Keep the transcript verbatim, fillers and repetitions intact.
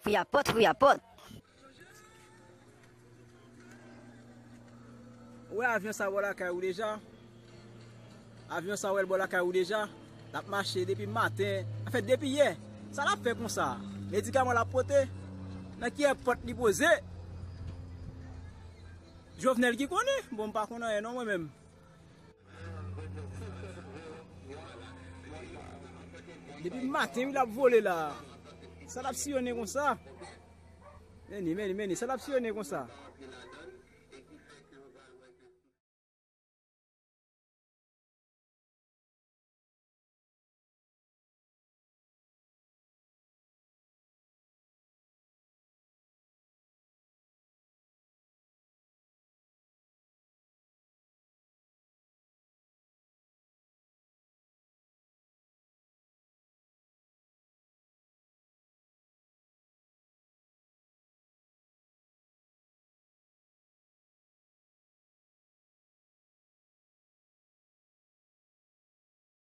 Fouye pòt, fouye pòt. Ou wè avyon sa bò lakay ou deja? Avyon sa ou wè l bò lakay ou deja? L ap mache depi maten. Anfèt, depi yè. Sa l ap fè konsa? Medikaman l ap pote? Nan ki èpòt li poze? Jovenel ki konnen? Bon, m pa konn anyen non, mwen menm. Depi maten, wi, l ap vole la. Sa l ap siyonnen konsa? Meni, meni, meni, sa l ap siyonnen konsa?